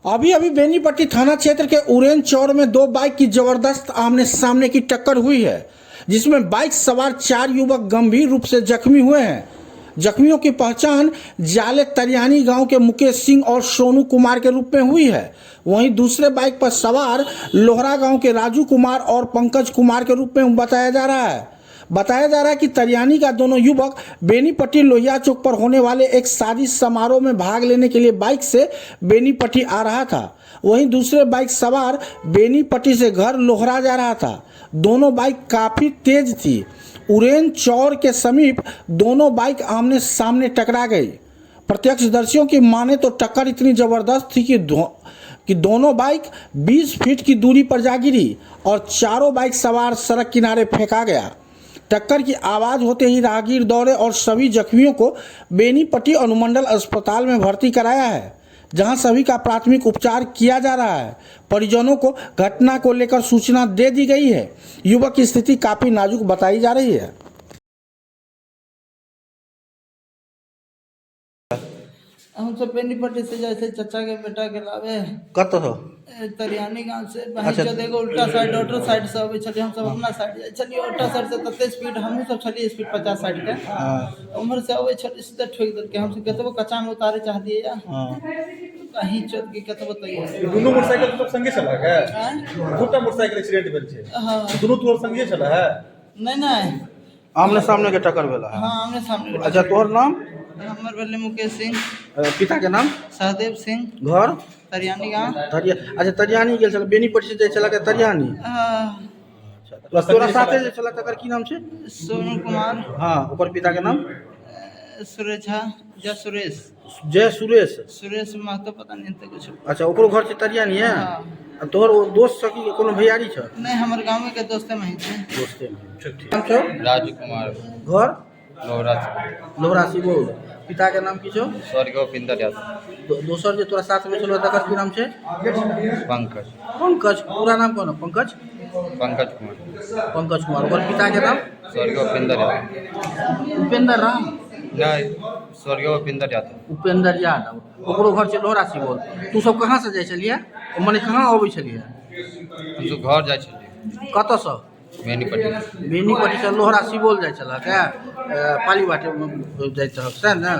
अभी अभी बेनीपट्टी थाना क्षेत्र के उरेन चौर में दो बाइक की जबरदस्त आमने सामने की टक्कर हुई है, जिसमें बाइक सवार 4 युवक गंभीर रूप से जख्मी हुए हैं। जख्मियों की पहचान जाले तरियानी गांव के मुकेश सिंह और सोनू कुमार के रूप में हुई है। वहीं दूसरे बाइक पर सवार लोहरा गांव के राजू कुमार और पंकज कुमार के रूप में बताया जा रहा है। बताया जा रहा है कि तरियानी का दोनों युवक बेनीपट्टी लोहिया चौक पर होने वाले एक शादी समारोह में भाग लेने के लिए बाइक से बेनीपट्टी आ रहा था। वहीं दूसरे बाइक सवार बेनीपट्टी से घर लोहरा जा रहा था। दोनों बाइक काफ़ी तेज थी। उरेन चौर के समीप दोनों बाइक आमने सामने टकरा गई। प्रत्यक्षदर्शियों की माने तो टक्कर इतनी जबरदस्त थी कि दोनों बाइक 20 फीट की दूरी पर जा गिरी और चारों बाइक सवार सड़क किनारे फेंका गया। टक्कर की आवाज़ होते ही राहगीर दौड़े और सभी जख्मियों को बेनीपट्टी अनुमंडल अस्पताल में भर्ती कराया है, जहां सभी का प्राथमिक उपचार किया जा रहा है। परिजनों को घटना को लेकर सूचना दे दी गई है। युवक की स्थिति काफ़ी नाजुक बताई जा रही है। हमसब बेनीपट्टी से जाइ छै चचा के बेटा के लाबे। कतऽ? तरियानी गाँव से। अच्छा, एगो उल्टा साइड ऑटो साइड से अबै छलियै, हमसब अपना साइड जाइ छलियै। ऑटो साइड से तते स्पीड, हमहूँ सब छलियै स्पीड 50-60 के। उम्हर से अबै छलियै, सीधा ठोकि देलकै। हमसब कतबो कच्चा मे उतारे चाहलियै या कहीं चौथ के कतबो तैयार। दुनू मोटरसाइकिल सब संगे छला के? आँय? दूटा मोटरसाइकिल एक्सीडेंट भेल छै? हँ। दुनू तोहर संगे छला है? नहि नहि। आमने सामने के टक्कर भेला है? हँ, आमने सामने। अच्छा, तोहर नाम? हमर भेलै मुकेश सिंह। पिता के नाम? सहदेव सिंह। घर? तरियानी गाँव। तरिया, अच्छा, तरियानी गेल छल, बेनीपट्टी से जाइ छल के तरियानी? हँ। अच्छा, तोरा साथे जे छल तकर की नाम छै? सोनू कुमार। हँ, ओकर पिता के नाम? सुरेश झा, जय सुरेश। जय सुरेश। सुरेश महतो, पता नहीं तऽ कुछ। अच्छा, ओकरो घर छै तरियानी है? हँ। आ तोहर ओ दोस्त छ कि कोनो भैयारी छ? नहि, हमर गाँवे के दोस्ते में छै। दोस्ते में। ठीक ठीक। नाम छौ? राजू कुमार। घर? लोहरा। लोहरा सिबौल। पिता के नाम की छौ? स्वर्गीय उपेंद्र यादव। दोसर जे तोरा साथ में छलो तकर की नाम छै? पंकज। पंकज, पूरा नाम कोन? पंकज? पंकज कुमार। पंकज कुमार, ओकर पिता के नाम? स्वर्गीय उपेंद्र यादव। उपेंद्र राम? नहीं, स्वर्गीय उपेंद्र यादव। उपेंद्र यादव, ओकरो घर छै लोहरा सिबौल। तू सब कहाँ से जाइ छलियै, मने कहाँ अबै छलियै? हमसब घर जाइ छलियै। कतऽसँ? बेनीपट्टी। बेनीपट्टी से लोहरा सिबौल जाइ छलक, पाली बाटे जाइत रहक, सएह ने?